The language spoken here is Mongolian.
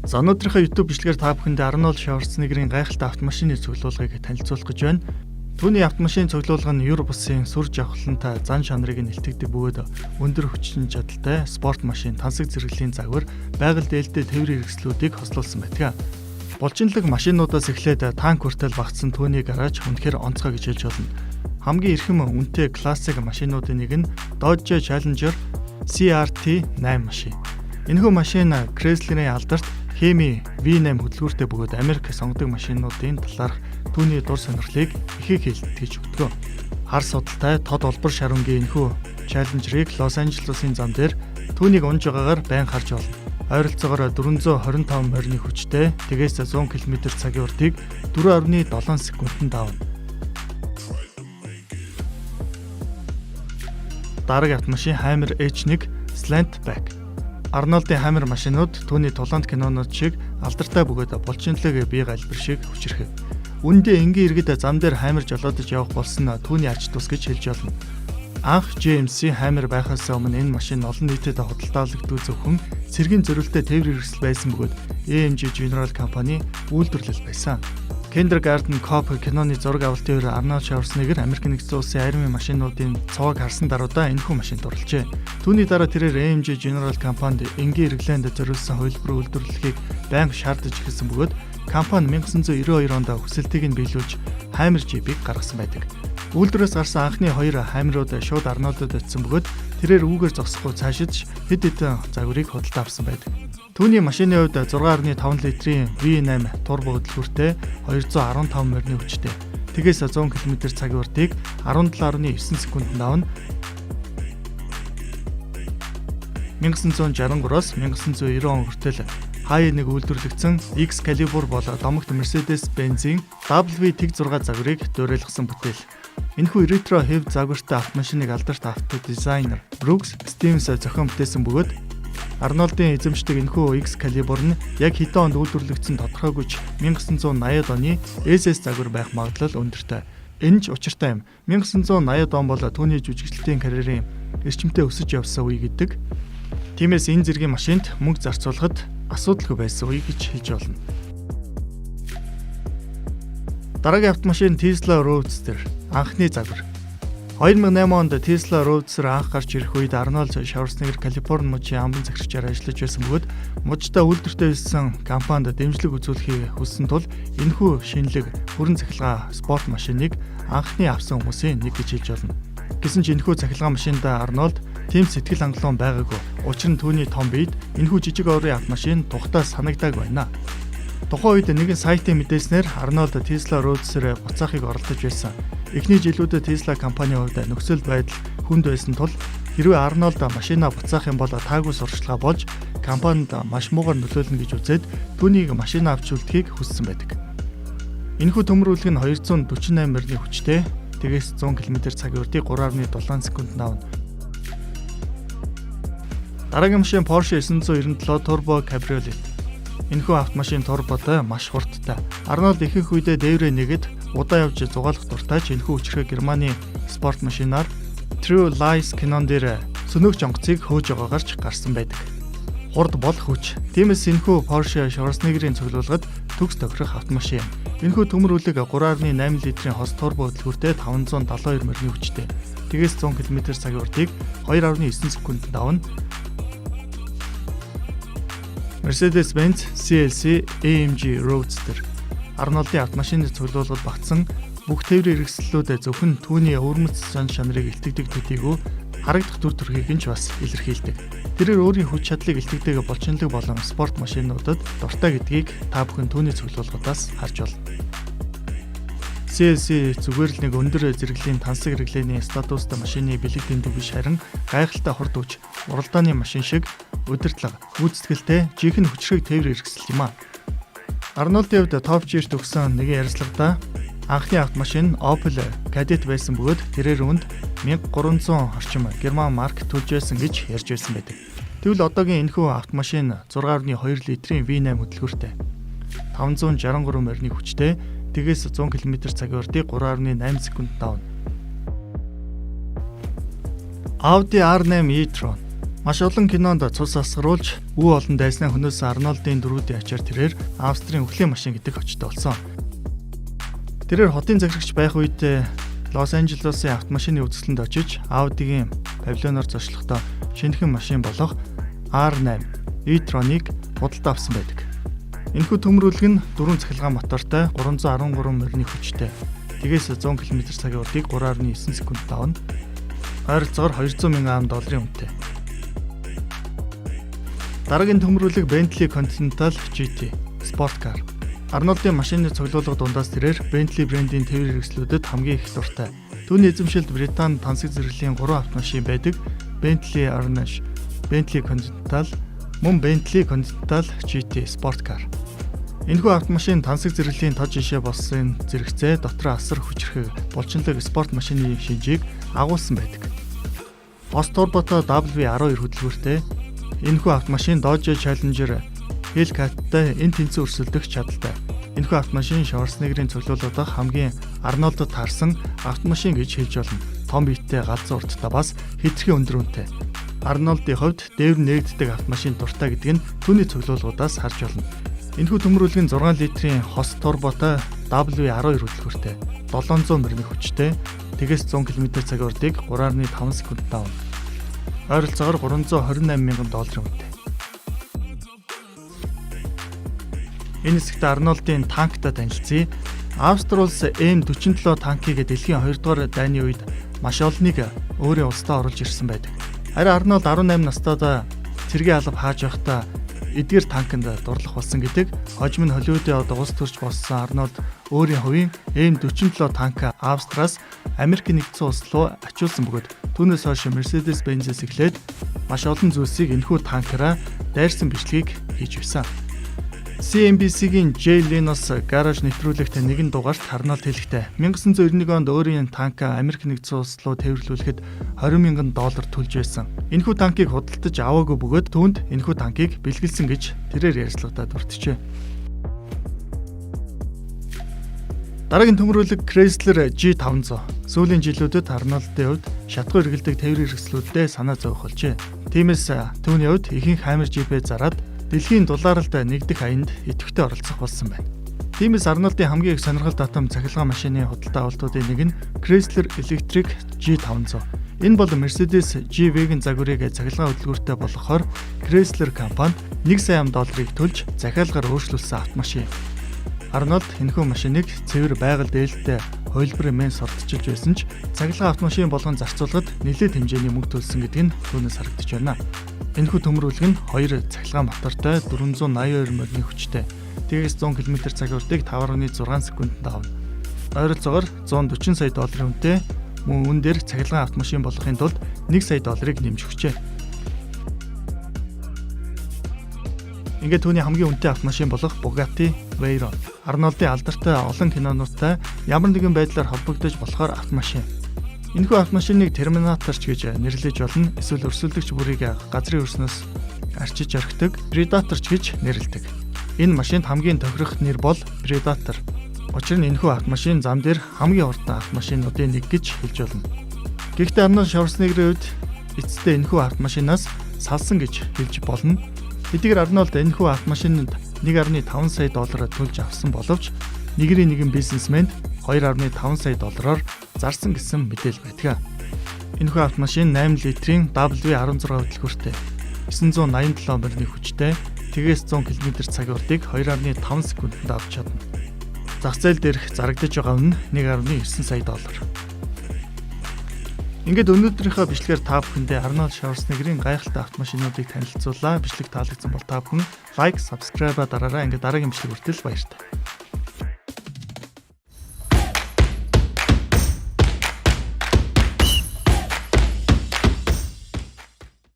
За, өнөөдрийнхөө YouTube бичлэгээр та бүхэндээ Арнольд Шварценеггерийн гайхалтай автомашины цуглуулгыг танилцуулах гэж байна. Түүний автомашин цуглуулга нь юр бусын сүр жавхлантай зан чанарыг нь илтгэдэг бөгөөд өндөр хүчин чадалтай спорт машин, тансаг зэрэглэлийн загвар, байгаль дээлтэй тээврийн хэрэгслүүдийг хослуулсан байдаг. Булчинлаг машинуудаас эхлээд танк хүртэл багтсан түүний гараж үнэхээр онцгой гэж хэлж болно. Хамгийн эрхэм үнэтэй классик машинуудын нэг нь Dodge Challenger CRT 8 машин. Энэхүү машин Chrysler-ийн алдарт Hemi V8 хөдөлгүүртэй бөгөөд Америк сонгодог машинуудын талаарх түүний дур сонирхлыг ихийг илтгэж өгдөг. Хар судалтай тод улбар шар өнгийн энэхүү Challenger-ыг Лос Анжелосын зам дээр түүнийг унж байгаагаар байн харж болно. Ойролцоогоор 425 морины хүчтэй, тэгээс 100 км цагийн уртыг 4.7 секундэд давна. Дараагийн автомашин Hammer H1 Slantback. Арнольдын Hammer машинууд түүний тулаант кинонууд шиг алдартай бөгөөд булчинлаг бие галбир шиг хүчирхэг. Үүндээ энгийн иргэд зам дээр Hammer жолоодож явах болсон нь түүний ач тус гэж хэлж болно. Анх GMC Hammer байхаас өмнө энэ машин олон нийтэд худалдаалагддаг зөвхөн цэргийн зорилттой тээврийн хэрэгсэл байсан бөгөөд AMG General Company үйлдвэрлэл байсан. Kindergarten Cop киноны зураг авалтын үед Арнольд Шварценеггер Америк нэгдсэн улсын армийн машинуудын цовоог харсан даруйдаа энэхүү машинд дурлажээ. Түүний дараа тэрээр AMG General Company-д энгийн хэрэглээнд зориулсан хувилбар үйлдвэрлэхийг байнга шаардаж эхэлсэн бөгөөд компани 1992 онд хүсэлтийг нь биелүүлж Hammer Jeep-ийг гаргасан байдаг. Үйлдвэрээс гарсан анхны хоёр Hammer-ууд шууд Арнольдод очсон бөгөөд тэрээр үүгээр зогсохгүй цаашид хэд хэдэн загварыг худалдаа авсан байдаг. Түүний машины хувьд 6.5 литрийн V8 турбо хөдөлгүүртэй 215 морины хүчтэй. Тэгээс 100 км цагийн уртыг 17.9 секундэд давна. 1963-аас 1990 он хүртэл хаяа нэг үйлдвэрлэгдсэн X-Calibur бол домогт Mercedes-Benz-ийн W-6 загварыг дуурайлгасан бүтээл. Энэхүү ретро хэв загвартай автомашиныг алдарт авто дизайнер Brooks Stevens зохион бүтээсэн бөгөөд Арнольдын эзэмшдэг энэхүү X-Calibur нь яг хэдэн онд үйлдвэрлэгдсэн тодорхойгүй ч 1980-ад оны SS загвар байх магадлал өндөртэй. Энэ ч учиртай юм. 1980-ад он бол түүний жүжигчлэлтийн карьерийн эрчимтэй өсөж явсан үе гэдэг. Тиймээс энэ зэргийн машинд мөнгө зарцуулахад асуудалгүй байсан үе гэж хэлж болно. Дараагийн автомашин Tesla Roadster анхны загвар. 2008 онд Tesla Roadster анх гарч ирэх үед Арнольд Шварценеггер Калифорни мужийн амбан захирагчаар ажиллаж байсан бөгөөд мужтай үйлдвэртэй байсан компанид дэмжлэг үзүүлэхийг хүссэн тул энэхүү шинэлэг бүрэн цахилгаан спорт машиныг анхны авсан хүмүүсийн нэг гэж хэлж болно. Гэсэн ч энэхүү цахилгаан машиндаа Арнольд тийм сэтгэл хангалуун байгаагүй. Учир нь түүний том биед энэхүү жижиг оврын автомашин тухтай санагдааг байна. Тухайн үед нэгэн сайтын мэдээлснээр Арнольд Tesla Roadster буцаахыг оролдож байсан. Эхний жилүүдэд Tesla компанийн хувьд нөхцөл байдал хүнд байсан тул хэрвээ Арнольд машинаа буцаах юм бол таагүй сурталчилгаа болж компанид маш муугар нөлөөлнө гэж үзээд түүнийг машинаа авч үлдэхийг хүссэн байдаг. Энэхүү төмөр үлэг нь 248 морины хүчтэй, тэгээс 100 км цагийн уртыг 3.7 секундэд авна. Дараагийн машин Porsche 997 Turbo Cabriolet. Энэхүү автомашин турботой маш хурдтай. Арнольд ихэнх үедээ дээврээ нэгэд удаан явж зугаалах дуртай ч энэхүү хүчирхэг Германы спорт машинаар True Lies кинон дээр сөнөөгч онгоцыг хөөж байгаагаар ч гарсан байдаг. Хурд бол хүч. Тиймээс энэхүү Porsche Schwarzenegger-ийн цуглуулгад төгс тохирох автомашин юм. Энэхүү төмөр үлэг 3.8 литрийн хос турбо хөдөлгүүртэй 572 морины хүчтэй. Тэгээс 100 км цагийн уртыг 2.9 секундэд давна. Mercedes-Benz CLC AMG Roadster. Арнольдын автомашины цуглуулгад багтсан бүх тээврийн хэрэгслүүд зөвхөн түүний өвөрмөц зан чанарыг илтгэдэг төдийгүй харагдах дүр төрхийг нь ч бас илэрхийлдэг. Тэрээр өөрийн хүч чадлыг илтгэдэг булчинлаг болон спорт машинуудад дуртай гэдгийг та бүхэн түүний цуглуулгадаас харж болно. CLC зүгээр л нэг өндөр зэрэглэлийн тансаг хэрэглээний статустай машины бэлэг дэндүү биш, харин гайхалтай хурд хүч, уралдааны машин шиг удирдлага, гүйцэтгэлтэй жинхэнэ хүчирхэг тээврийн хэрэгсэл юм а. Арнольдын хувьд Top Gear-т өгсөн нэгэн ярилцлагадаа анхны автомашин Opel Kadett байсан бөгөөд тэрээр үүнд 1300 орчим герман марк төлж байсан гэж ярьж байсан байдаг. Тэгвэл одоогийн энэхүү автомашин 6.2 литрийн V8 хөдөлгүүртэй, 563 морины хүчтэй, тэгээс 100 км цагийн уртыг 3.8 секунд давна. Audi R8 e-tron. Маш олон кинонд цус асгаруулж, үе олон дайснаа хөнөөсөн Арнольдын дөрүүдийн ачаар тэрээр Австрийн үхлийн машин гэдэг очтой болсон. Тэрээр хотын захирагч байх үед Лос Анжелосын автомашины үзэсгэлэнд очиж Audi-гийн павильоноор зочлохдоо шинэхэн машин болох R8 e-tron-ыг худалдаа авсан байдаг. Энэхүү төмрүүлэг нь 4 цахилгаан мотортой 313 морины хүчтэй. Тэгээс 100 км цагийн урдыг 3.9 секунд давна. Ойролцоогоор 200 мянган долларын үнэтэй. Дараагийн төмрүүлэг Bentley Continental GT Sport Car. Арнольдын машины цуглуулга дундаас тэрээр Bentley брендийн тээврийн хэрэгслүүдэд хамгийн их дуртай. Түүний эзэмшилд Британи тансаг зэрэглэлийн 3 автомашин байдаг. Bentley Arnage, Bentley Continental, мөн Bentley Continental GT Sport Car. Энэхүү автомашин тансаг зэрэглэлийн тод жишээ болсон зэрэгцээ дотроо асар хүчирхэг булчинлаг спорт машины шинжийг агуулсан байдаг. Хос турботой W12 хөдөлгүүртэй энэхүү автомашин Dodge Challenger Hellcat-тай эн тэнцэн өрсөлдөх чадaltaй. Энэхүү автомашин Schwarzenegger-ийн цуглуулгад хамгийн Арнольдод таарсан автомашин гэж хэлж болно. Том биетэй, галзуу урттай, бас хэтэрхий өндөр үнэтэй. Арнольдын хувьд дээвэр нээгддэг автомашин дуртай гэдэг нь түүний цуглуулгуудаас харж болно. Энэхүү төмрүүлэг нь 6 литрийн хос турботой W12 хөдөлгүүртэй, 700 морины хүчтэй, тэгээс 100 км цагийн урдыг 3.5 секунд давна. Ойролцоогоор 328 мянган долларын үнэтэй. Энэ хэсэгт Арнольдын танктай танилцъя. Австри улс М47 танкийг дэлхийн 2 дугаар дайны үед маш олныг өөрийн улсдаа оруулж ирсэн байдаг. Харин Арнольд 18 настайдаа цэргийн алба хааж байхдаа эдгээр танканд дурлах болсон гэдэг. Хожим нь Холливуудын одоо улс төрч болсон Арнольд өөрийн хувийн М47 танк Австраас Америк нэгдсэн улс руу ачуулсан бөгөөд түүнээс хойш Mercedes Benz-ээс эхлээд маш олон зүйлсийг энэхүү танкаараа дайрсан бичлэгийг хийж байсан. CNBC-гийн Jay Leno's Garage нэвтрүүлэгт нэгэн дугаарт Арнольд хэлэхдээ 1991 онд өөрийн танкаа Америк нэгдсэн улс руу тээвэрлүүлэхэд 20 мянган доллар төлж байсан. Энэхүү танкийг худалдаж аваагүй бөгөөд түүнд энэхүү танкийг бэлгэлсэн гэж тэрээр ярилцлагадаа дурджээ. Дараагийн төмрүүлэг Chrysler G500. Сүүлийн жилүүдэд Арнольдын хувьд шатгүй эргэлдэг тээврийн хэрэгслүүддээ санаа зовох болжээ. Тиймээс түүний хувьд ихэнх Hammer Jeep-ээ зараад дэлхийн дулааралд нэгдэх аянд идэвхтэй оролцох болсон байна. Тиймээс Арнольдын хамгийн их сонирхол татам цахилгаан машины худалдаа авалтуудын нэг нь Chrysler Electric G500. Энэ бол Mercedes G-Wagon загварыг цахилгаан хөдөлгүүртэй болгохоор Chrysler компанид 1 сая долларыг төлж захиалгаар өөрчлүүлсэн автомашин. Арнольд энэхүү машиныг цэвэр байгаль дээлтэй хувилбар хэмээн сордчилж байсан ч цахилгаан автомашин болгон зарцуулахад нэлээд хэмжээний мөнгө төлсөн гэдэг нь түүнээс харагдаж байна. Энэхүү төмрүүлэг нь 2 цахилгаан мотортой 482 морины хүчтэй. Тэгээс 100 км цаг урдыг 5.6 секундэд авна. Ойролцоогоор 140 сая долларын үнэтэй мөн үн дээр цахилгаан автомашин болгохын тулд 1 сая долларыг нэмж өгчээ. Ингээд түүний хамгийн үнэтэй автомашин болох Bugatti Veyron. Арнольдын алдартай олон кинонуудтай ямар нэгэн байдлаар холбогдож болохоор автомашин. Энэхүү автомашиныг Терминатор ч гэж нэрлэж болно. Эсвэл өрсөлдөгч бүрийг газрын хөрснөөс арчиж орхидог Predator ч гэж нэрлэдэг. Энэ машинд хамгийн тохирох нэр бол Predator. Учир нь энэхүү автомашин зам дээр хамгийн хурдан автомашинуудын нэг гэж хэлж болно. Гэхдээ Арнольд Шварценеггерийн хувьд эцэстээ энэхүү автомашинаас салсан гэж хэлж болно. Хэдийгээр Арнольд энэхүү автомашинд 1.5 сая доллараар төлж авсан боловч нэгрийн нэгэн бизнесмэнд 2.5 сая доллараар зарсан гэсэн мэдээлэл байдаг. Энэхүү автомашин 8 литрийн W16 хөдөлгүүртэй 987 морины хүчтэй, тэгээс 100 км цаг урдыг 2.5 секундэд авч чадна. Зах зээл дээрх зарагдаж байгаа үнэ нь 1.9 сая доллар. Ингээд өнөөдрийнхөө бичлэгээр та бүхэндээ Арнольд Шварценеггерийн гайхалтай автомашинуудыг танилцууллаа. Бичлэг таалагдсан бол та бүхэн like, subscribe дараарай. Ингээд дараагийн бичлэг хүртэл баяртай.